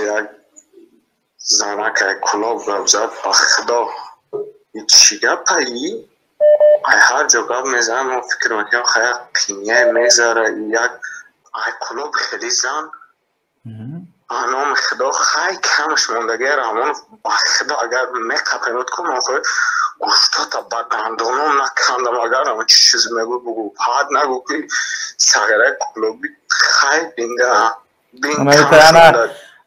Як занак ай Кулоб гап зад, ба худо, чӣ гапа и? Ай ҳар ҷо гап мезанам, мо фикр мекунем, ха, як қиния мезара, як ай Кулоб хеле зан. Ба номи худо, хай, камаш мондагия, Раҳмонов, ба худо, агар меқапемуд ку, ман хоҳ гӯштота ба дандоном накандам. Агар ама чӣ чиз мегӯ, бугӯ, фақат нагӯ, ки сағираи Кулоби. Хай, бинга.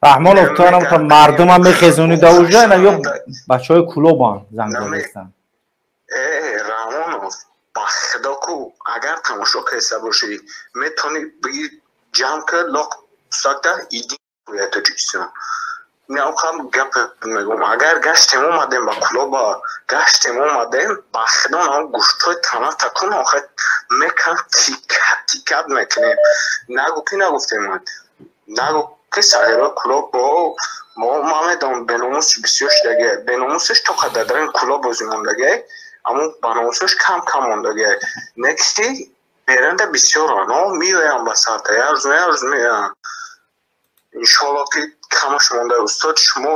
Раҳмонов, ту анам мардумам мехезонӣ да уже ина ё бачаҳои Кулобан занг задастан. Э, Раҳмонов, ба худо ку, агар тамошо кайса бошӣ, метавонӣ бигӣ, ҷамъ ка лоқ сакта иди Тоҷикистон. Наухам гап мегӯм, агар гаштем омадем ба Кулоба, гаштем омадем, ба худо, нам гӯштҳои тана такун охир мекан, тикат тикат мекунем. Нагӯ, ки нагуфтем, нагӯ, ки сағирои Кулоб. Бо мо ман медонам, беномус бисёр шудагия, беномусаш то қадар дар ин Кулоб бозӣ мондагия, аммо баномусаш кам кам мондагия, не ки беранда бисёран меоянд ба сарта, як рӯз, як рӯз меоянд. Иншоалло, ки камаш монда. Устод, шумо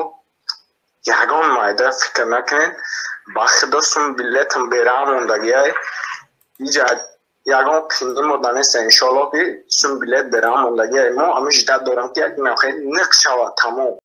ягон майда фикр накунед, ба худо, сум билетам бераҳм мондагиай, иҷа ягон қинӣ мода неста. Иншоалло, ки сум билет бераҳм мондагиай. Мо ҳамин ждать дорам, ки як нахе ниқ шавад, тамом.